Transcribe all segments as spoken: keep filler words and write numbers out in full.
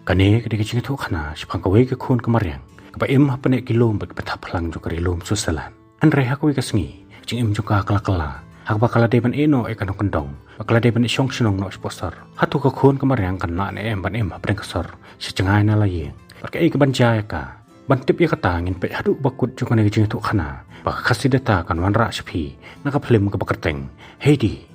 Kane ka dei ka jingïathuhkhana shaphang kawei ka khun ka mariang kaba im hapdeng ki lum bad ki pynthap phlang jong ka ri lum Switzerland. Hynrei ha kawei ka sngi ka jingim jong ka ka la kylla ha kaba ka la dei ban ïeh noh ïa ka nongkyndong bad ka la dei ban ïeh shong shnong noh shapoh sor. Hato ka khun ka mariang kan lah ne em ban im hapdeng ka sor sha jngai na la ïing? Bad kaei kaban jia ïa ka? Ban tip ïa kata ngin peit haduh ba kut jong kane ka jingïathuhkhana ba ka Khasi Data kan wanrah sha phi na ka phlim kaba kyrteng Heidi.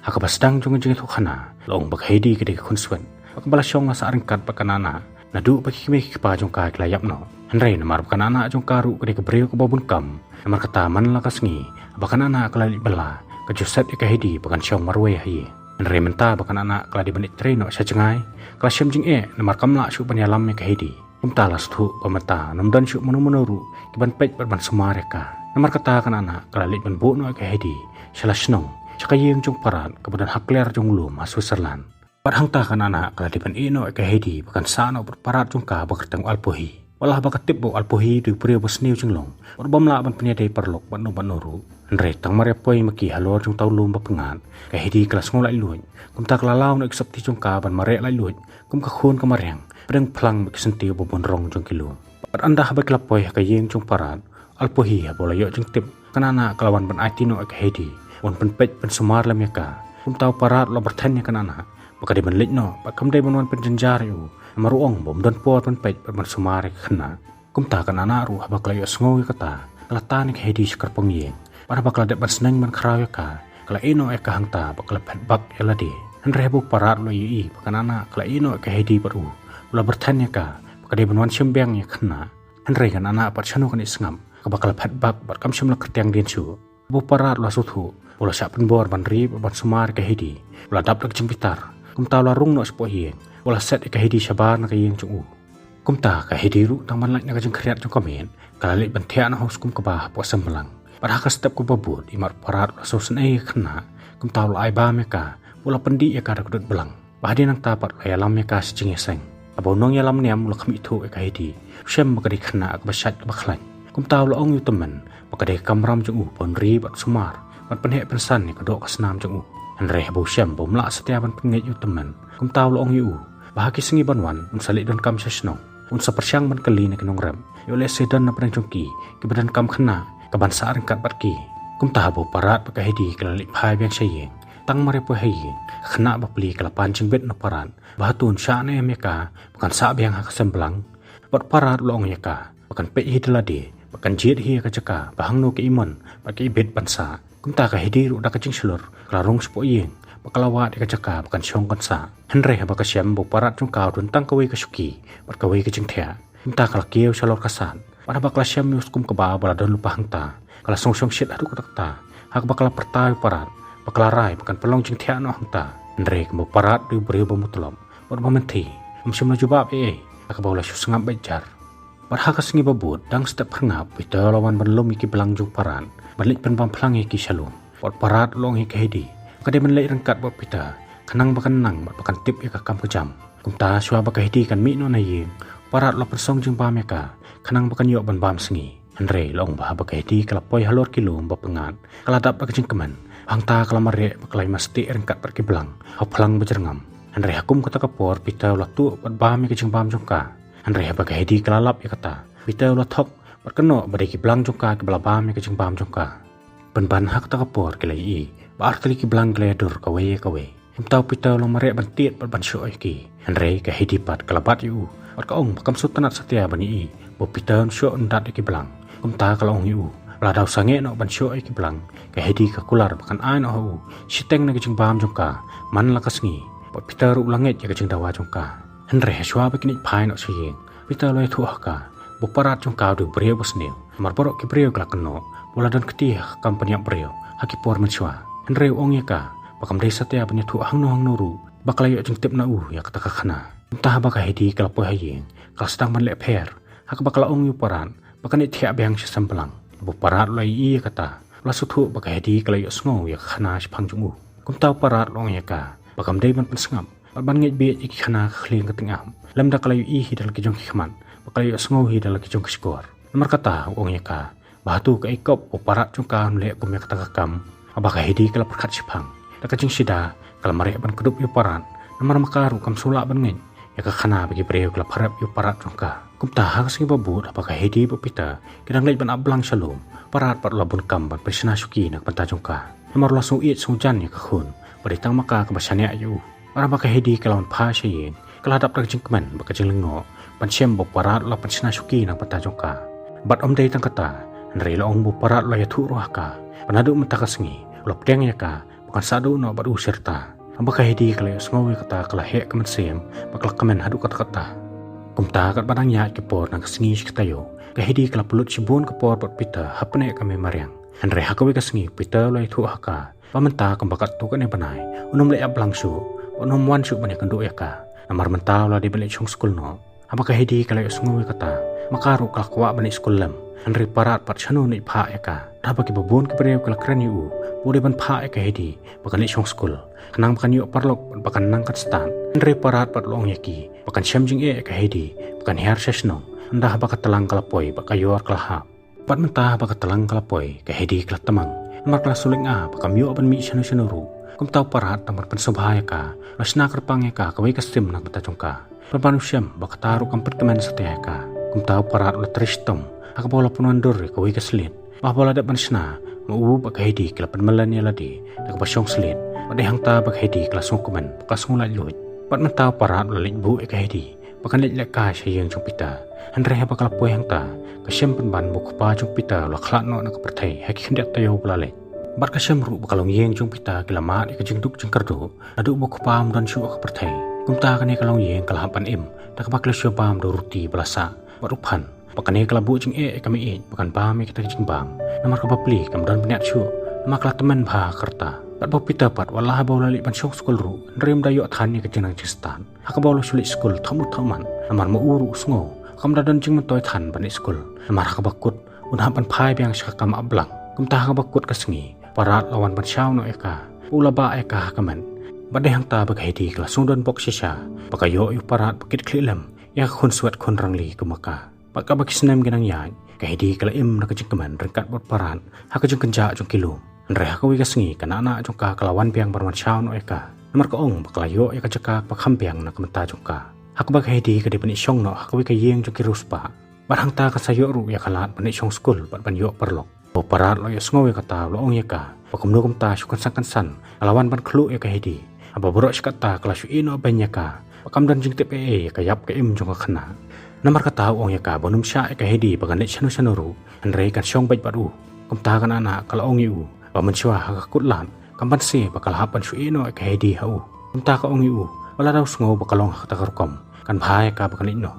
Ha kaba sdang jong ka jingïathuhkhana la ong ba ka Heidi ka dei ka khun swet ba kaba la shong la sah ryngkat bad ka Nah Nah naduh ba ki kmie ki kpa jong ka ki la ïap noh. Hynrei namar ba ka Nah Nah jong ka ruh ka dei ka briew kaba bun kam, namar kata man la ka sngi ba ka Nah Nah ka la leit bylla ka ju set ïa ka Heidi ba kan shong marwei ha ïing. Hynrei mynta ba ka Nah Nah ka la dei ban leit trei noh sha jngai, ka la shem jingeh namar kam lah shuh ban ïalam ïa ka Heidi. Kumta la sngewthuh ba mynta ym don shuh mano mano ruh ki ban peit bad ban sumar ïa ka. Namar kata ka Nah Nah ka la leit ban buh noh ïa ka Heidi sha la shnong, sha ka ïing jong Parat kaba don ha kliar jong u lum ha Switzerland. Bad hangta ka Nah Nah ka la dei ban ïeh noh ïa ka Heidi ba kan sah noh bad u para jong ka ba kyrteng u Alpohi. Wat la ba ka tip ba u Alpohi u dei u briew ba sniew jinglong bad bym lah ban pynïadei paralok bad uno bad uno ruh. Hynrei tang mar ïa poi ma ki halor jong uta u lum ba pyngngad, ka Heidi ka la sngew laitluid. Kumta ka la law noh ïa ki sopti jong ka ban mareh laitluid kum ka khun ka mariang, pdeng phlang bad ki syntiew ba bun rong jong ki lum. Bad ynda haba ki la poi ha ka ïing jong u Parat, u Alpohi haba u la ïoh jingtip, ka Nah Nah ka la wan ban aiti noh ïa ka Heidi, wan pynpeit pynsumar lem ïa ka. Kumta u Parat u la byrthen ïa ka Nah Nah ba ka dei ban leit noh bad kam dei ban wan pynjynjar ïa u, namar u ong ba ym don por ban peit bad ban sumar ïa ka khynnah. Kumta ka Nah Nah ruh haba ka la ïohsngew ïa kata, ka la tan ïa ka Heidi sha kyrpong ïing. Bad haba ka la dep ban sneng ban khraw ïa ka, ka la ïeh noh ïa ka hangta bad ka la phet bak ïa lade. Hynrei haba u Parat u la ïohi ba ka Nah Nah ka la ïeh noh ïa ka Heidi bad u, u la byrthen ïa ka ba ka dei ban wan shim biang ïa ka khynnah. Hynrei ka Nah Nah pat shano kan ïeh sngap, kaba ka la phet bak bad kam shym la kyrtiang dien shuh. Haba u Parat u la sngewthuh, u la shah pynbor ban ri bad ban sumar ïa ka Heidi. U la dap da ka jingbitar, kumta u la rung noh shapoh ïing, u la set ïa ka Heidi shabar na ka ïing jong u. Kumta ka Heidi ruh tang ban lait na ka jingkhriat jong ka miet, ka la leit ban thiah noh ha u skum kba hapoh sem blang. Bad ha ka step kaba bud, imat u Parat u la sngewsynei ïa ka khynnah, kumta u la ai bam ïa ka, u la pyndih ïa ka da ka dud blang. Ba hadien nangta pat u la ïalam ïa ka sha jingïaseng. Haba u nongïalam niam u la khmih thuh ïa ka Heidi, u shem ba ka dei ka khynnah kaba shait kaba khlaiñ. Kumta u la ong ïa u tymmen ba ka dei ka kamram jong u ban ri bad sumar, ban pynheh pynsan ïa ka doh ka snam jong u. Hynrei haba u shem ba um lah satia ban pynngeit ïa u tymmen, kumta u la ong ïa u ba ha ki sngi ban wan un sa leit donkam sha shnong, un sa pyrshang ban kylli na ki nongrep, ïoh lehse don na pdeng jong ki kiba donkam khynnah kaban sah ryngkat bad ki. Kumta haba u Parat bad ka Heidi ki la leit phai biang sha ïing, tang mar ïa poi ha ïing, ka khynnah bapli ka la pan jingbit na u Parat ba hato un shah ne em ïa ka ba kan sah biang ha ka sem blang. Bad u Parat u la ong ïa ka ba kan peit hi da lade, ba kan jied hi ïa ka jaka ba hangno ka imon bad ka ibit ban sah. Kumta ka Heidi ruh da ka jingshlur ka la rung shapoh ïing bad ka la wad ïa ka jaka ba kan shong kan sah. Hynrei haba ka shem ba u Parat jong ka u don tang kawei ka shuki bad kawei ka jingthiah, kumta ka la kiew shalor ka sad. Bad haba ka la shem ïa u skum kba ba la don lypa hangta, ka la sngewshong shit haduh katta katta, ha kaba ka la pyrta ïa u Parat ba ka la rai ba kan pynlong jingthiah noh hangta. Hynrei kumba u Parat u dei u briew ba mutlop bad ba mynthi, um shym la jubab ei ei, ha kaba u la shu sngap beit jar. Bad ha ka sngi ba bud, dang step phyrngap, u Peter u la wan ban lum ïa ki blang jong u Parat, ban leit pynbam phlang ïa ki sha lum. Bad u Parat u la ong ïa ka Heidi ba ka dei ban leit ryngkat bad u Peter, khnang ba kan nang bad ba kan tip ïa ka kam ka jam. Kumta shuwa ba ka Heidi kan mih noh na ïing, u Parat u la pynsong jingbam ïa ka, khnang ba kan ïoh ban bam sngi. Hynrei la ong ba haba ka Heidi ka la poi halor ki lum ba pyngngad, ka la dap da ka jingkmen. Hangta ka la mareh bad ka la ïa masteh ryngkat bad ki blang ha u phlang ba jyrngam. Hynrei ha kum kata ka por u Peter u la tuh bad bam ïa ka jingbam jong ka. Hynrei haba ka Heidi ka la lap ïa kata, u Peter u la thok bad kynnoh ba dei ki blang jong ka kiba la bam ïa ka jingbam jong ka. Pynban ha kata ka por ki la ïohi ba artylli ki blang ki la ïadur kawei ïa kawei. Kumta u Peter u la mareh ban tied bad ban shoh ïa ki. Hynrei ka Heidi pat ka la bat ïa u bad ka ong ba kam sngewtynnat satia ban ïohi ba u Peter un shoh un dat ïa ki blang. Kumta ka la ong ïa u ba lada u sangeh noh ban shoh ïa ki blang, ka Heidi ka kular ba kan ai noh ha u shiteng na ka jingbam jong ka man la ka sngi. Bad u Peter ruh u la ngeit ïa ka jingdawa jong ka. Hynrei ha shuwa ba kin leit phai noh sha ïing, u Peter u la ïathuh ha ka ba u Parat jong ka u dei u briew ba sniew. Namar baroh ki briew ki la kynnoh ba u la don kti ha ka kam pynïap briew ha ki por mynshuwa. Hynrei u ong ïa ka ba kam dei satia ban ïathuh hangno hangno ruh ba ka la ïoh jingtip na u ïa kata ka khynnah. Kumta haba ka Heidi ka la poi ha ïing, ka la sdang ban leh pher, ha kaba ka la ong ïa u Parat ba kan leit thiah biang sha sem blang. Haba u Parat u la ïohi ïa kata, u la sngewthuh ba ka Heidi ka la ïohsngew ïa ka khynnah shaphang jong u. Kumta u Parat u la ong ïa ka ba kam dei ban pynsngap bad ban ngeit bieit ïa ki khynnah ka khlieng ka tyngab, lymda ka la ïohi hi da la ki jong ki khmat bad ka la ïohsngew hi da la ki jong ki shkor. Namar kata u ong ïa ka ba hato kaei kop ba u Parat jong ka un leh kum ïa kata ka kam. Haba ka Heidi ka la pyrkhat shiphang, da ka jingshida ka la mareh ban kdup ïa u Parat, namar ma ka ruh kam shu lah ban ngeit ïa ka khana ba ki briew ki la pharep ïa u Parat jong ka. Kumta ha ka sngi ba bud haba ka Hedi bad Peter ki dang leit ban ap blang sha lum, Parat pat u la bun kam ban pynshna shuki na ka bynta jong ka. Namar u la sngew ïeit sngew jan ïa ka khun, ba dei tang ma ka kaba shaniah ïa u. Bad haba ka Hedi ka la wan phai sha ïing, ka la dap da ka jingkmen bad ka jinglyngngoh ban shem ba u Parat u la pynshna shuki na ka bynta jong ka. Bad ym dei tang kata, hynrei la ong ba u Parat u la ïathuh ruh ha ka ba naduh mynta ka sngi u la pdiang ïa ka ba kan sah duh noh bad u shi rta. Haba ka Hedi ka la ïohsngew ïa kata ka la heh ka mynsiem bad ka la kmen haduh katta katta. Kumta katba dang ïaid ki por na ka sngi shi katta ïoh, ka Hedi ka la pynlut shibun ka por bad Peter hapdeng ka mei mariang. Hynrei ha kawei ka sngi Peter u la ïathuh ha ka ba mynta kumba katto katne bnai un ym leit ap blang shuh, un ym wan shuh ban ïakynduh ïa ka. Namar mynta u la dei ban leit shong skul noh. Haba ka Hedi ka la ïohsngew ïa kata, ma ka ruh ka la kwah ban leit skul lem. Hynrei Parat pat shano un leit phah ïa ka? Haba kiba bun ki briew ki la kren ïa u ba u dei ban phah ïa ka Hedi ba kan leit shong skul, khnang ba kan ïoh paralok bad ba kan nang kan stad. Hynrei Parat pat u la ong ïa ki ba kan shem jingeh ïa ka Hedi ba kan hiar sha shnong, ynda haba ka tlang ka la poi bad ka ïor ka la hap. Bad mynta haba ka tlang ka la poi, ka Hedi ka la tmang. Namar ka la shu lyngngoh ba kam ïoh ban mih shano shano ruh. Kumta u Parat tang ban pynsngewbha ïa ka, u la shna kyrpang ïa ka kawei ka sim na ka bynta jong ka. Pynban u shem ba kata ruh kam pynkmen satia ïa ka. Kumta u Parat u la trei shitom ha kaba u la pynwandur ïa kawei ka slit. Bad haba u la dep ban shna, ma u bad ka Hedi ki la pynmlien ïa lade da kaba shong slit. Bad dei hangta ba ka Hedi ka la sngewkmen bad ka sngewlaitluid. Bad mynta u Parat u la leit buh ïa ka Hedi ba kan leit lehkai sha ïing jong Peter. Hynrei haba ka la poi hangta, ka shem pynban ba u kpa jong Peter u la khlad noh na ka pyrthei ha ki khyndiat taïew ba la leit. Bad ka shem ruh ba ka longïing jong Peter ki la mad ïa ka jingduk jingkyrduh naduh ba u kpa um don shuh ha ka pyrthei. Kumta kane ka longïing ka la hap ban im da kaba ki la shu bam da u ruti ba la sah bad u phan. Bad kane ka la buh jingeh ïa ka meiieit ba kan bam ïa kita ki jingbam. Namar ka bapli kam don bniat shuh, namar ka la tymmen bha ha ka rta. Bad ba u Peter pat wat la haba u la leit ban shong skul ruh, hynrei um da ïoh than ïa ka jingnang jingstad. Ha kaba u la shu leit skul thok mut thok man, namar ma u ruh u sngew kam da don jingmyntoi than ban leit skul. Namar ha kaba kut un hap ban phai biang sha ka kam ap blang. Kumta ha kaba kut ka sngi, Parat u la wan ban shaw noh ïa ka, u la bah ïa ka ha ka met. Bad dei hangta ba ka Hedi ka la sngewdon bok shisha ba ka ïoh ïa u Parat ba kit khlieh lem ïa ka khun swet khun rangli kum ma ka. Bad kaba ki snem ki nang ïaid, ka Hedi ka la im na ka jingkmen ryngkat bad u Parat ha ka jingkynjah jong ki lum. Hynrei ha kawei ka sngi ka nah nah jong ka ka la wan biang ban wan shaw noh ïa ka. Namar ka ong ba ka la ïoh ïa ka jaka kaba kham biang na ka bynta jong ka. Ha kaba ka Hedi ka dei ban leit shong noh ha kawei ka ïing jong ki riewspah. Bad hangta kan sa ïoh ruh ïa ka lad ban leit shong skul bad ban ïoh paralok. Ba u Parat u la ïohsngew ïa kata u la ong ïa ka ba kumno kumta shu kynsan kynsan ka la wan ban khluh ïa ka Hedi. Haba baroh shi katta ka la shu ïeh noh beiñ ïa ka ba kam don jingtip ei ei ïa ka ïap ka im jong ka khynnah. Namar kata u ong ïa ka ban ym shah ïa ka Hedi ba kan leit shano shano ruh, hynrei kan shong beit bad u. Kumta ka nah nah ka la ong ïa u ba mynshuwa ha ka kut lad kam banse ba ka la hap ban shu ïeh noh ïa ka Hedi ha u. Kumta ka ong ïa u ba lada u sngew ba ka long ha kata ka rukom, kan bha ïa ka ba kan leit noh.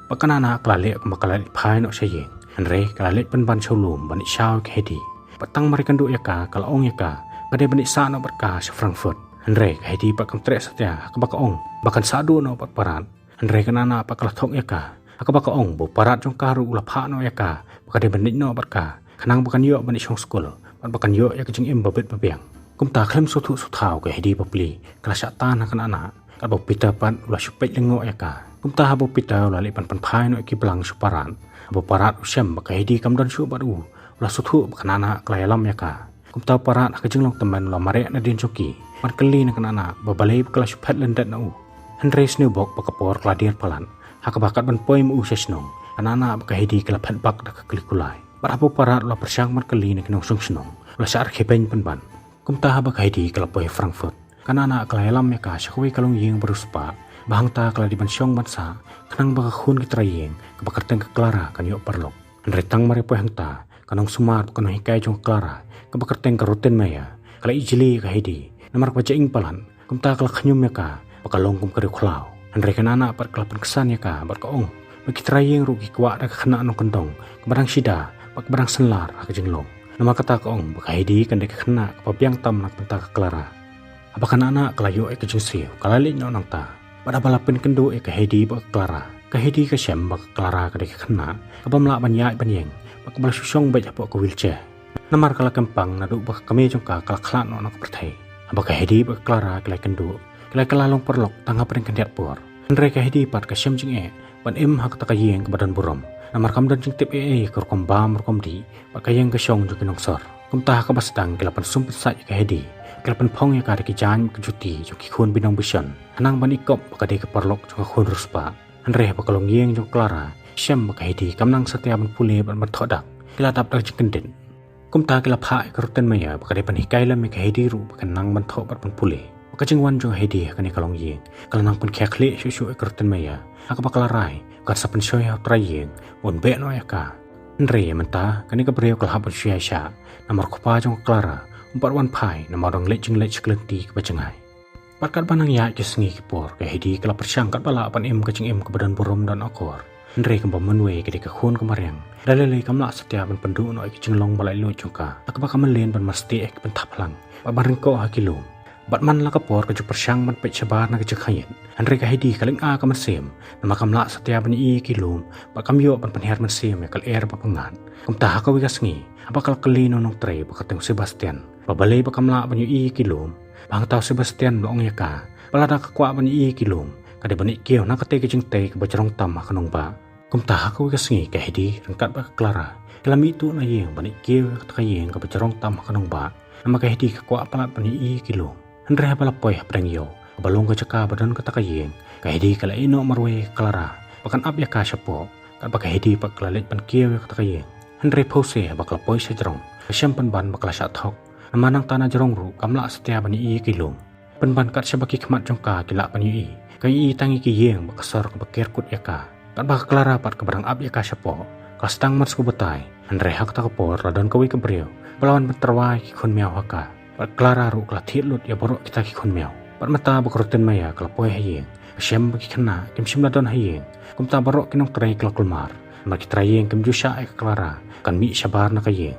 Bad ka nah nah ka la leh kumba ka la leit phai noh sha ïing, hynrei ka la leit pynban sha u lum ban leit shaw ïa ka Hedi. Bad tang mar ïakynduh ïa ka ka la ong ïa ka ba dei ban leit sah noh bad ka sha Frankfurt. Hynrei ka Hedi pat kam treh satia ha kaba ka ong ba kan sah duh noh bad u Parat. Hynrei ka nah nah pat ka la thok ïa ka ha kaba ka ong ba u Parat jong ka ruh u la phah noh ïa ka ba ka dei ban leit noh bad ka, khnang ba kan ïoh ban leit shong skul bad ba kan ïoh ïa ka jingim ba bit ba biang. Kumta khlem sngewthuh sngewthaw ka Hedi bapli ka la shah tan ha ka nah nah. Katba u Peter pat u la shu peit lyngngoh ïa ka. Kumta haba u Peter u la leit ban pynphai noh ïa ki blang sha u Parat, haba u Parat u shem ba ka Hedi kam don shuh bad u, u la sngewthuh ba ka nah nah ka la ïalam ïa ka. Kumta u Parat ha ka jinglong tymmen u la mareh nadien jong ki ban kylli na ka nah nah ba balei ba ka la shu phet lyndet na u. Hynrei sniew bok ba ka por ka la dier palat, ha kaba kat ban poi ma u sha shnong, ka nah nah bad ka Hedi ki la phet bak da ka kylli kulai. Bad haba u Parat u la pyrshang ban kylli na ki nongshong shnong, u la shah rkhie beiñ pynban. Kumta haba ka Hedi ka la poi Frankfurt, ka nah nah ka la ïalam ïa ka sha kawei ka longïing ba riewspah ba hangta ka la dei ban shong ban sah, khnang ba ka khun ki trai ïing kaba kyrteng ka Clara kan ïoh paralok. Hynrei tang mar ïa poi hangta, ka nongsumar bad ka nonghikai jong ka Clara kaba kyrteng ka Rutenmeier ka la ijli ïa ka Hedi namar kaba jaing palat. Kumta ka la khñium ïa ka ba ka long kum ka riewkhlaw. Hynrei ka nah nah pat ka la pynksan ïa ka bad ka ong ba ki trai ïing ruh ki kwah da ka khynnah nongkyndong kaba dang shida bad kaba dang synlar ha ka jinglong. Namar kata ka ong ba ka Hedi kan dei ka khynnah kaba biang tam na ka bynta ka Clara. Haba ka nah nah ka la ïoh ïa ka jingsiew ka la leit noh nangta. Bad haba la pynkynduh ïa ka Hedi bad ka Clara, ka Hedi ka shem ba ka Clara ka dei ka khynnah kabym lah ban ïaid ban ïeng bad kaba la shu shong beit hapoh ka wheelchair. Namar ka la kyrpang naduh ba ka kmie jong ka ka la khlad noh na ka pyrthei. Haba ka Hedi bad ka Clara ki la ïakynduh, ki la kylla long paralok tang hapdeng khyndiat por. Hynrei ka Hedi pat ka shem jingeh ban im ha kata ka ïing kaba don burom, namar kam don jingtip ei ei ïa ka rukom bam rukom dih bad ka ïeng ka shong jong ki nongsor. Kumta ha kaba sdang ki la pynsum pynsait ïa ka Hedi Ka la pynphong ïa ka da ki jaiñ bad ki juti jong ki khun binong bishon, khnang ban ïakop ba ka dei ka paralok jong ka khun riewspah. Hynrei haba ka longïing jong ka Clara i shem ba ka Heidi kam nang satia ban pule bad ban thoh dak, ki la dap da ka jingkyndit. Kumta ki la phah ïa ka Rottenmeier ba ka dei ban hikai lem ïa ka Heidi ruh ba kan nang ban thoh bad ban pule. Bad ka jingwan jong ka Heidi ha kane ka longïing ka la nang pynkhia khlieh shuh shuh ïa ka Rottenmeier, ha kaba ka la rai ba kan sa pynshoi ha u trai ïing ban beh noh ïa ka. Hynrei mynta kane ka briew ka la hap ban shu ïaishah, namar u kpa jong ka Clara um pat wan phai, namar u dang leit jingleit sha ka lynti kaba jngai. Bad katba nang ïaid ki sngi ki por, ka Heidi ka la pyrshang katba lah ban im ka jingim kaba don burom don akor. Hynrei kumba mynwei ka dei ka khun ka mariang, da lei lei kam lah satia ban pynduh noh ïa ka jinglong ba laitluid jong ka, ha kaba ka mlien ban mastieh ïa ki pynthap phlang bad ban ryngkoh ha ki lum. Bad man la ka por ka ju pyrshang ban peit shabar na ka jingkhangit, hynrei ka Heidi ka lynga ka mynsiem, namar kam lah satia ban ïohi ïa ki lum bad kam ïoh ban pynhiar mynsiem ïa ka lyer ba pyngngad. Kumta ha kawei ka sngi, haba ka la kylli na u nongtrei ba kyrteng u Sebastian ba balei ba kam lah ban ïohi ïa ki lum, ba hangta u Sebastian u la ong ïa ka ba lada ka kwah ban ïohi ïa ki lum, ka dei ban ïeh kiew na katei ka jingtei kaba jrong tam ha ka nongbah. Kumta ha kawei ka sngi ka Heidi ryngkat bad ka Clara ki la mih tuh na ïing ban ïeh kiew ïa kata ka ïing kaba jrong tam ha ka nongbah, namar ka Heidi ka kwah palat ban ïohi ïa ki lum. Hynrei haba la poi hapdeng ïew kaba long ka jaka ba don kata ka ïing, ka Heidi ka la ïeh noh marwei ïa ka Clara ba kan ap ïa ka shapoh, katba ka Heidi pat ka la leit ban kiew ïa kata ka ïing. Hynrei phewse haba ka la poi sha jrong, ka shem pynban ba ka la shah thok, namar nangta na jrong ruh kam lah satia ban ïohi ïa ki lum. Pynban kat shaba ki khmat jong ka ki lah ban ïohi, ka ïohi tang ïa ki ïing bad ka sor kaba ker kut ïa ka. Katba ka Clara pat kaba dang ap ïa ka shapoh ka la sdang man sku batai, hynrei ha kata ka por la don kawei ka briew ba la wan ban tyrwa ïa ki khun miaw ha ka. Bad ka Clara ruh ka la thied lut ïa baroh kita ki khun miaw. Bad mynta ba ka Rottenmeier ka la poi ha ïing, ka shem ba ki khynnah kim shym la don ha ïing. Kumta baroh ki nongtrei ki la kulmar, namar ki trai ïing kim ju shah ïa ka Clara kan mih shabar na ka ïing.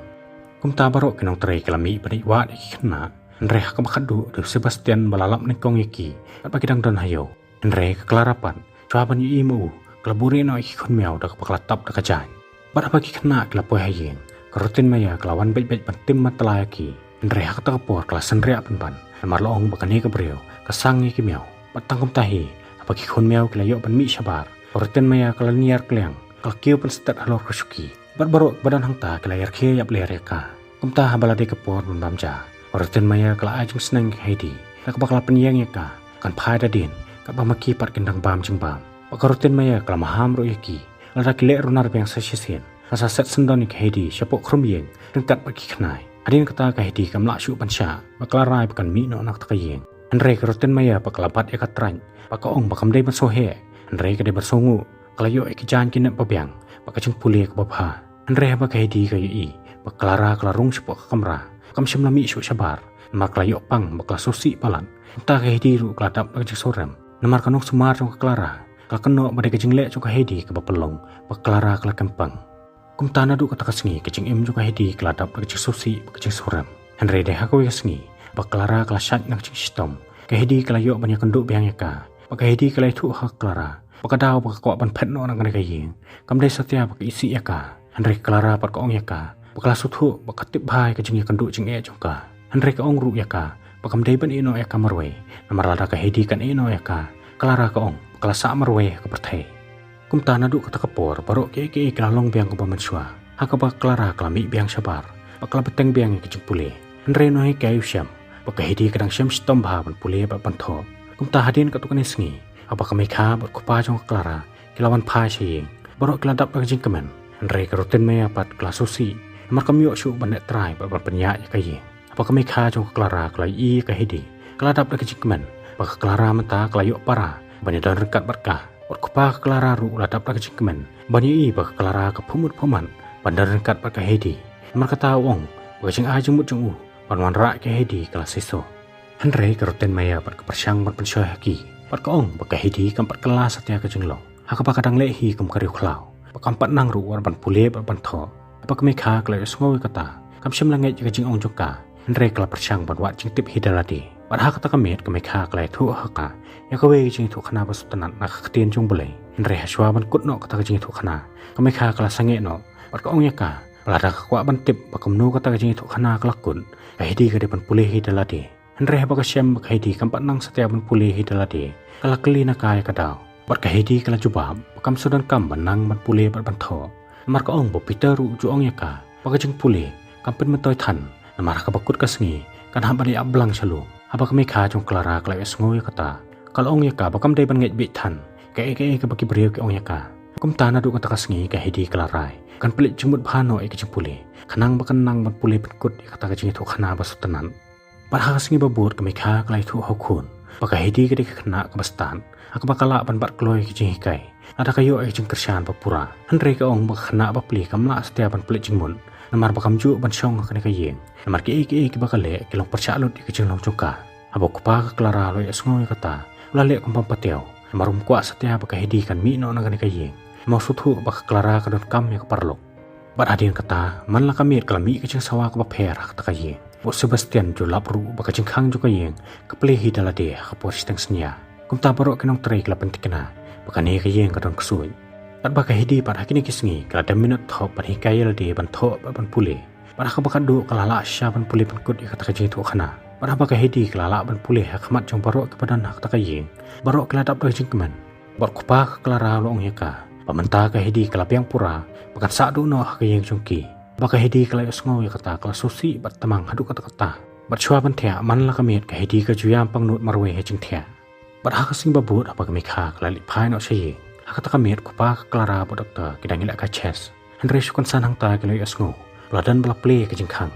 Kumta baroh ki nongtrei ki la mih ban ïeh wad ïa ki khynnah. Hynrei ha kaba khatduh dei u Sebastian ba la lap nyngkong ïa ki katba ki dang don ha ïew. Hynrei ka Clara pat, shuwa ban ïohi ma u, ka la buhrieh noh ïa ki khun miaw da kaba ka la tap da ka jaiñ. Bad haba ki khynnah ki la poi ha ïing, ka Rottenmeier ka la wan beit beit ban tim ban tla ïa ki. Hynrei ha kata ka por ka la synriah pynban, namar la ong ba kane ka briew ka sang ïa ki miaw. Bad tang kumta hi, haba ki khun miaw ki la ïoh ban mih shabar, ka Rottenmeier ka la lynñiar kliang, ka la kiew pynstet halor ka shuki. Bad baroh kiba don hangta ki la ïarkhie ïapler ïa ka. Kumta haba la dei ka por ban bam ja, ka Rottenmeier ka la ai jingsneng ïa ka Heidi da kaba ka la pynïeng ïa ka kan phai da dien, katba ma ki pat kin dang bam jingbam. Bad ka Rottenmeier ka la maham ruh ïa ki, lada ki leh runar biang sa shisien, kan sa set syndon ïa ka Heidi shapoh khrum ïing ryngkat bad ki khnai. Hadien kata ka Heidi kam lah shuh ban shah, bad ka la rai ba kan mih noh na kata ka ïing. Hynrei ka Rottenmeier pat ka la bat ïa ka trait, bad ka ong ba kam dei ban sngewheh, hynrei ka dei ban sngewnguh. Ka la ïoh ïa ki jaiñ ki nep ba biang bad ka jingpule kaba bha. Hynrei haba ka Heidi ka ïohi ba ka Clara ka la rung shapoh ka kamra, kam shym la mih shuh shabar, namar ka la ïoh pang bad ka la sngewsih palat. Kumta ka Heidi ruh ka la dap da ka jingsngewrem, namar ka nongsumar jong ka Clara ka la kynnoh ba dei ka jingleh jong ka Heidi kaba pynlong ba ka Clara ka la kem pang. Kumta naduh kata ka sngi ka jingim jong ka Heidi ka la dap da ka jingsngewsih bad ka jingsngewrem. Hynrei dei ha kawei ka sngi ba ka Clara ka la shait na ka jingshitom, ka Heidi ka la ïoh ban ïakynduh biang ïa ka. Bad ka Heidi ka la ïathuh ha ka Clara ba ka daw ba ka kwah ban phet noh na kane ka ïing kam dei satia ba ka isih ïa ka. Hynrei ka Clara pat ka ong ïa ka ba ka la sngewthuh bad ka tip bha ïa ka jingïakynduh jingeh jong ka. Hynrei ka ong ruh ïa ka ba kam dei ban ïeh noh ïa ka marwei, namar lada ka Heidi kan ïeh noh ïa ka, ka Clara ka ong ba ka la sah marwei ha ka pyrthei. Kumta naduh kata ka por baroh kiei kiei ki la long biang kumba mynshuwa, ha kaba ka Clara ka la mih biang shabar bad ka la bteng biang ïa ka jingpule. Hynrei u nonghikai u shem ba ka Heidi ka dang shem shitom bha ban pule bad ban thoh. Kumta hadien katto katne sngi, haba ka Meikha bad u kpa jong ka Clara ki la wan phai sha ïing, baroh ki la dap da ka jingkmen. Hynrei ka Rottenmeier pat ka la sngewsih, namar kam ïoh shuh ban leh trai bad ban pynïaid ïa ka ïing. Haba ka Meikha jong ka Clara ka la ïohi ïa ka Heidi, ka la dap da ka jingkmen ba ka Clara mynta ka la ïoh para ban ïadon ryngkat bad ka. Bad u kpa ka Clara ruh u la dap da ka jingkmen ban ïohi ba ka Clara ka phuhmut phuhmat ban don ryngkat bad ka Heidi. Namar kata u ong ba ka jingai jingmut jong u ban wanrah ïa ka Heidi ka la seisoh. Hynrei ka Rottenmeier pat ka pyrshang ban pynshoi ha ki, bad ka ong ba ka Heidi kam pat kylla satia ka jinglong, ha kaba ka dang leh hi kum ka riewkhlaw, bad kam pat nang ruh wat ban pule bad ban thoh. Haba ka Meikha ka la ïohsngew ïa kata, kam shym la ngeit ïa ka jingong jong ka, hynrei ka la pyrshang ban wad jingtip hi da lade. Bad ha kata ka miet ka Meikha ka la ïathuh ha ka ïa kawei ka jingïathuhkhana ba sngewtynnat na ka ktien jong U Blei. Hynrei ha shuwa ban kut noh kata ka jingïathuhkhana, ka Meikha ka la sangeh noh bad ka ong ïa ka ba lada ka kwah ban tip ba kumno kata ka jingïathuhkhana ka la kut, ka Heidi ka dei ban pule hi da lade. Hynrei haba ka shem ba ka Heidi kam pat nang satia ban pule hi da lade, ka la kylli na ka ïa ka daw. Bad ka Heidi ka la jubab ba kam sngewdonkam ban nang ban pule bad ban thoh, namar ka ong ba u Peter ruh u ju ong ïa ka ba ka jingpule kam pynmyntoi than, namar ha kaba kut ka sngi kan hap ban ïa blang sha lum. Haba ka Mekha jong Clara ka la ïohsngew ïa kata, ka la ong ïa ka ba kam dei ban ngeit beit than kaei kaei kaba ki briew ki ong ïa ka. Kumta naduh kata ka sngi ka Hedi ka la rai kan pynleit jingmut bha noh ïa ka jingpule, khnang ba kan nang ban pule pynkut ïa kata ka jingïathuhkhana ba sngewtynnat. Bad ha ka sngi ba bud ka Mekha ka la ïathuh ha u khun ba ka Hedi ka dei ka khynnah kaba stad, ha kaba ka lah ban bat kloi ïa ka jinghikai lada ka ïoh ïa ka jingkyrshan ba pura. Hynrei ka ong ba ka khynnah bapli kam lah satia ban pynleit jingmut namar ba kam ju ban shong ha kane ka ïing, namar kiei kiei kiba ka leh ki long pyrshah lut ïa ka jinglong jong ka. Haba u kpa ka Clara u la ïohsngew ïa kata, u la leh kum bym pat ïoh, namar um kwah satia ba ka Hedi kan mih noh na kane ka ïing. Namar u sngewthuh ba ka Clara ka donkam ïa ka paralok. Bad hadien kata, man la ka miet ka la mih ka jingsawa kaba pher ha kata ka ïing. Bad u Sebastian u ju lap ruh ba ka jingkhang jong ka ïing ka plie hi da lade ha ka por shiteng synñia. Kumta baroh ki nongtrei ki la pynthikna ba kane ka ïing ka don ksuid. Katba ka Hedi pat ha kine ki sngi ka la dem minot thok ban hikai ïa lade ban thoh bad ban pule. Bad ha kaba khatduh ka la lah shisha ban pule pynkut ïa kata ka jingïathuhkhana. Bad haba ka Hedi ka la lah ban pule ha khmat jong baroh kiba don ha kata ka ïing, baroh ki la dap da ka jingkmen. Bad u kpa ka Clara u la ong ïa ka ba mynta ka Hedi ka la biang pura ba kan sah duh noh ha ka ïing jong ki. Haba ka Hedi ka la ïohsngew ïa kata ka la sngewsih bad tymang haduh katta katta. Bad shuwa ban thiah, man la ka miet ka Hedi ka ju ïam pangnud marwei ha jingthiah. Bad ha ka sngi ba bud haba ka Mekha ka la leit phai noh sha ïing, ha kata ka miet u kpa ka Clara bad u doktor ki dang ïalehkai chess. Hynrei shu kynsan hangta ki la ïohsngew ba la don ba la plie ka jingkhang.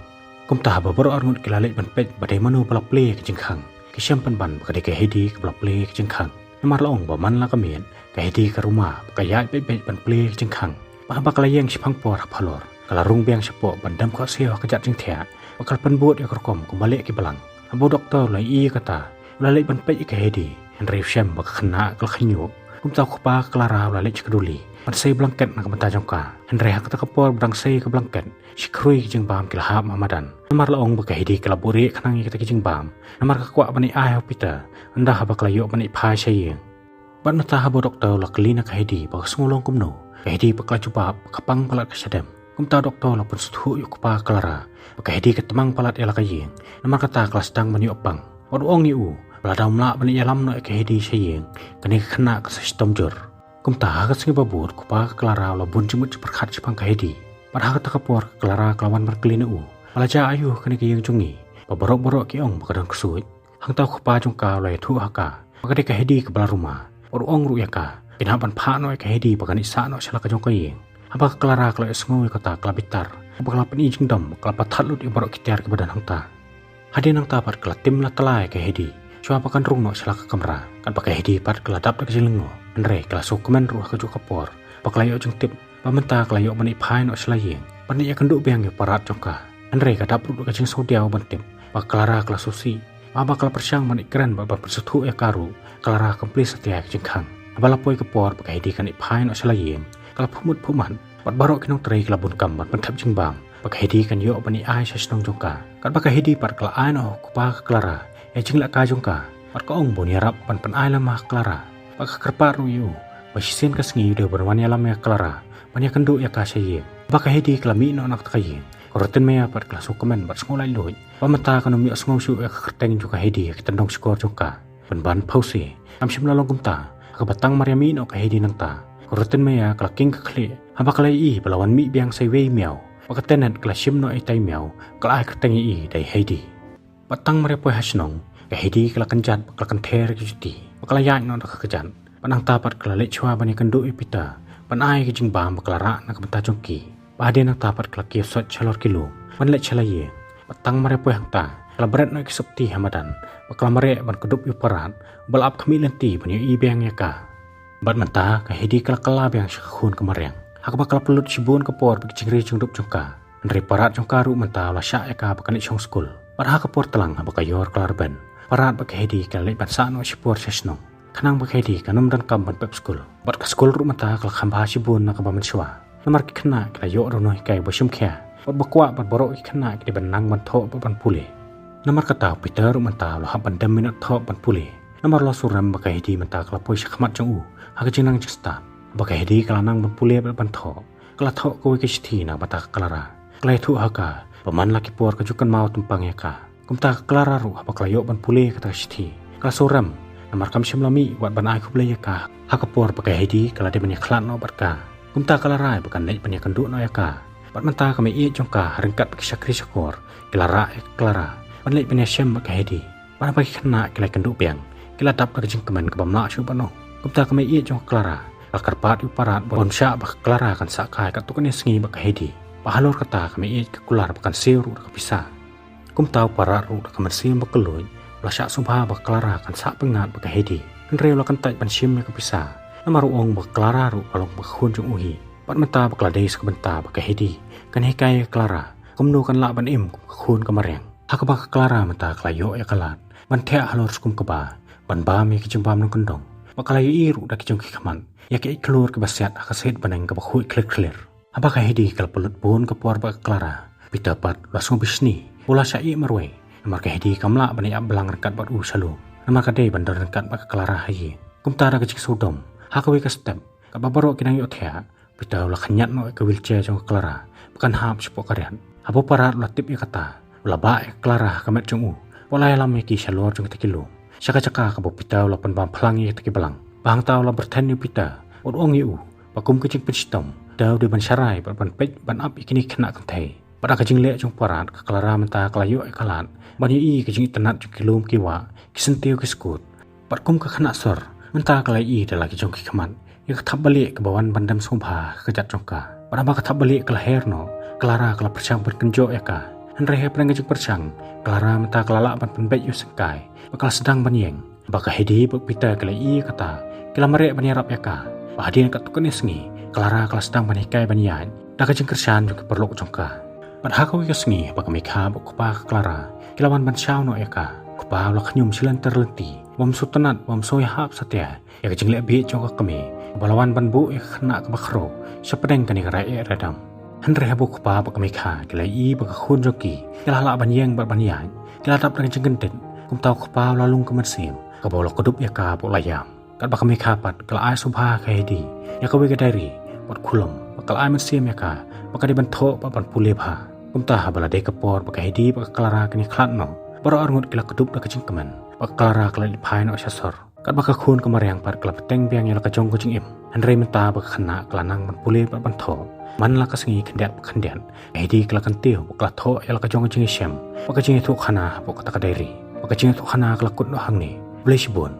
Kumta haba baroh arngut ki la leit ban peit ba dei mano ba la plie ka jingkhang, ki shem pynban ba ka dei ka Hedi kaba la plie ka jingkhang. Namar la ong ba man la ka miet ka Hedi ka ruma bad ka ïaid beit beit ban plie ka jingkhang. Bad haba ka la ïeng shiphang por ha phalor, ka la rung biang shapoh ban dem khohsiew ha ka kjat jingthiah bad ka la pynbud ïa ka rukom kumba leh ki blang. Haba u doktor u la ïohi ïa kata, u la leit ban peit ïa ka Hedi, hynrei u shem ba ka khynnah ka la khñiuh. Kumta u kpa ka Clara u la leit sha ka duli ban sei blanket na ka bynta jong ka. Hynrei ha kata ka por ba dang sei ka blanket, shi khrui ki jingbam ki la hap ha madan. Namar la ong ba ka Hedi ka la buhrieh khnang ïa kita ki jingbam, namar ka kwah ban ïai ai ha u Peter ynda haba ka la ïoh ban leit phai sha ïing. Bad mynta haba u doktor u la kylli na ka Hedi ba ka sngew long kumno, ka Hedi pat ka la jubab ba ka pang palat ka shadem. Kumta u doktor u la pynsngewthuh ïa u kpa ka Clara ba ka Hedi ka tymang palat ïa la ka ïing, namar kata ka la sdang ban ïoh pang. Bad u ong ïa u ba lada um lah ban ïalam noh ïa ka Hedi sha ïing, kane ka khynnah kan sa shitom jur. Kumta ha ka sngi ba bud u kpa ka Clara u la bun jingmut jingpyrkhat shaphang ka Hedi. Bad ha kata ka por ka Clara ka la wan ban kylli na u ba la jia aïu ha kane ka ïing jong ngi ba baroh baroh ki ong ba ka don ksuid. Hangta u kpa jong ka u la ïathuh ha ka ba ka dei ka Hedi kaba la ruma. Bad u ong ruh ïa ka ba kin hap ban phah noh ïa ka Hedi ba kan leit sah noh sha la ka jong ka ïing. Haba ka Clara ka la ïohsngew ïa kata ka la bitar, haba ka la pyni jingdom, ka la pathar lut ïa baroh ki tiar kiba don hangta. Hadien nangta pat ka la tim la tylla ïa ka Hedi shuwa ba kan rung noh sha la ka kamra. Katba ka Hedi pat ka la dap da ka jinglyngngoh, hynrei ka la sngewkmen ruh ha kajuh ka por ba ka la ïoh jingtip ba mynta ka la ïoh ban leit phai noh sha la ïing ban leit ïakynduh biang ïa u parat jong ka. Hynrei ka dap ruh da ka jingsngewdiaw ban tip ba ka Clara ka la sngewsih, ba haba ka la pyrshang ban leit kren bad ban pynsngewthuh ïa ka ruh, ka Clara kam plie satia ïa ka jingkhang. Haba la poi ka por ba ka Hedi kan leit phai noh sha la ïing, ka la phuhmut phuhmat bad baroh ki nongtrei ki la bun kam ban pynthep jingbam ba ka Hedi kan ïoh ban ïai ai sha shnong jong ka. Katba ka Hedi pat ka la ai noh ha u kpa ka Clara ïa ka jinglehkai jong ka bad ka ong ba un ïarap ban pynai lem ha ka Clara. Bad ka kyrpad ruh ïa u ba shisien ka sngi u dei ban wan ïalam ïa ka Clara ban ïakynduh ïa ka sha ïing. Haba ka Hedi ka la mih noh na kata ka ïing, ka Ratan Maya pat ka la sngewkmen bad sngewlaitluid ba mynta kan ym ïohsngew shuh ïa ka kyrteng jong ka Hedi ha ki tyndong shkor jong ka. Pynban phewse, kam shym la long kumta. Ha kaba tang mar ïa mih noh ka Hedi nangta, ka Ratan Maya ka la king ka khlieh haba ka la ïohi ba la wan mih biang sa iwei i miaw. Bad ka Tenet ka la shim noh ïa ita i miaw, ka la ai kyrteng ïa i da i Hedi. Bad tang mar ïa poi ha shnong, ka Hedi ka la kynjat bad ka la kynther ïa ka juti bad ka la ïaid noh da ka kjat. Bad nangta pat ka la leit shuwa ban ïakynduh ïa u Peter ban ai ïa ka jingbam ba ka la rah na ka bynta jong ki. Bad hadien nangta pat ka la kiew sot shalor ki lum ban leit sha la ïing. Bad tang mar ïa poi hangta, ka la bret noh ïa ki sopti ha madan bad ka la mareh ban kdup ïa u parat uba la ap khmih lynti ban ïohi biang ïa ka. Bad mynta ka Hedi ka la kylla biang sha ka khun ka mariang, ha kaba ka la pynlut shibun ka por bad ki jingri jingdup jong ka. Hynrei u parat jong ka ruh mynta u la shah ïa ka ba kan leit shong skul. Bad ha ka por tlang haba ka ïor ka la rben, u parat bad ka Hedi ki la leit ban sah noh shipor sha shnong, khnang ba ka Hedi kan ym donkam ban pep skul. Bad ka skul ruh mynta ka la kham bha shibun na kaba mynshuwa, namar ki khynnah ki la ïoh da u nonghikai ba shim khia bad ba kwah bad baroh ki khynnah ki dei ban nang ban thoh bad ban pule. Namar kata u Peter ruh mynta u la hap ban dem minot thoh bad pule, namar u la sngewrem ba ka Hedi mynta ka la poi sha khmat jong u ha ka jingnang jingstad. Haba ka Hedi ka la nang ban pule bad ban thoh, ka la thoh kawei ka shithi na ka bynta ka Clara. Ka la ïathuh ha ka ba man la ki por ka ju kynmaw tympang ïa ka. Kumta ka Clara ruh haba ka la ïoh ban pule kata ka shithi, ka la sngewrem namar kam shym la mih wat ban ai khublei ïa ka ha ka por ba ka Hedi ka la dei ban ïakhlad noh bad ka. Kumta ka la rai ba kan leit ban ïakynduh noh ïa ka. Bad mynta ka meiieit jong ka ha ryngkat bad ki shakri shakor ki la rah ïa ka Clara. ban leit ban ïashem bad ka Hedi. Bad haba ki khynnah ki la ïakynduh biang, ki la dap da ka jingkmen kaba ym lah shuh ban ong. Kumta ka mei ïeit jong ka Clara ka la kyrpad ïa u Parat ban ong ba ka Clara kan sah kai katto katne sngi bad ka Hedi. Bad halor kata ka mei ïeit ka kular ba kan siew ruh da ka pisa. Kumta u Parat ruh da ka mynsiem ba kylluid u la shah sngewbha ba ka Clara kan sah pyngngad bad ka Hedi. Hynrei u la kyntait ban shim ïa ka pisa, namar u ong ba ka Clara ruh ka long ba ka khun jong u hi. Bad mynta ba ka la dei sa ka bynta ba ka Hedi kan hikai ïa ka Clara kumno kan lah ban im kum ka khun ka mariang. Ha kaba ka Clara mynta ka la ïoh ïa ka lad ban thiah halor skum kaba ban bam ïa ki jingbam nongkyndong. Bad ka la ïohi ruh da ki jong ki khmat ïa ki eit khlur kiba siat ha ka siat bneng kaba khuid khlir khlir. Haba ka Hedi ka la pynlut bun ka por bad ka Clara, Peter pat u la sngew bishni, u la shah ïeh marwei. Namar ka Hedi kam lah ban ïa ap blang ryngkat bad u sha lum, namar ka dei ban don ryngkat bad ka Clara ha ïing. Kumta da ka jingsngewdom, ha kawei ka step, katba baroh ki dang ïohthiah, Peter u la khñiat noh ïa ka wheelchair jong ka Clara ba kan hap shapoh ka riat. Haba u Parat u la tip ïa kata, u la bah ïa ka Clara ha ka met jong u bad u la ïalam ïa ki shalor jong kita ki lum, sha ka jaka kaba u Peter u la pynbam phlang ïa kita ki balang. Bad hangta u la byrthen ïa u Peter bad u ong ïa u ba kum ka jingpynshitom, Peter u dei ban sharai bad ban peit ban ap ïa kine ki khynnah kynthei. Bad da ka jingleh jong u Parat, ka Clara mynta ka la ïoh ïa ka lad ban ïohi ïa ka jingitynnad jong ki lum ki wah, ki syntiew ki skud. Bad kum ka khynnah sor, mynta ka la ïohi da la ki jong ki khmat ïa ka thapbalieh kaba wan ban dem sngewbha ha ka kjat jong ka. Bad haba ka thapbalieh ka la her noh, ka Clara ka la pyrshang ban kynjoh ïa ka. Hynrei hapdeng ka jingpyrshang, ka Clara mynta ka la lah ban pynbeit ïa u syngkai bad ka la sdang ban ïeng. Haba ka Hedi bad u Peter ki la ïohi ïa kata, ki la mareh ban ïarap ïa ka. Bad hadien katto katne sngi, ka Clara ka la sdang ban hikai ban ïaid da ka jingkyrshan jong ki paralok jong ka. Bad ha kawei ka sngi, haba ka Mikha bad u kpa ka Clara ki la wan ban shaw noh ïa ka, u kpa u la khñium shilynter lynti, bym sngewtynnat, bym sngew ïahap satia ïa ka jingleh bieit jong ka kmie kaba la wan ban buh ïa ka khynnah kaba khraw shapdeng kane ka rai eh rai dam. Hynrei haba u kpa bad ka Mikha ki la ïohi ba ka khun jong ki ka la lah ban ïeng bad ban ïaid, ki la dap da ka jingkyndit. Kumta u kpa u la lung ka mynsiem, kaba u la kdup ïa ka bad u la ïam. Katba ka Mikha pat ka la ai sngewbha ha ka Hedi ïa kawei ka diary bad khulom, bad ka la ai mynsiem ïa ka ba ka dei ban thoh bad ban pule bha. Kumta haba la dei ka por ba ka Hedi bad ka Clara kin ïakhlad noh, baroh arngut ki la kdup da ka jingkmen, bad ka Clara ka la leit phai noh sha sor. Katba ka khun ka mariang pat ka la bteng biang ïa la ka jong ka jingim. Hynrei mynta ba ka khynnah ka la nang ban pule bad ban thoh, man la ka sngi khyndiat pa khyndiat, ka Hedi ka la kyntiew bad ka la thoh ïa la ka jong ka jingïashem bad ka jingïathuhkhana hapoh kata ka diary. Bad ka jingïathuhkhana ka la kut noh hangne. Khublei shibun.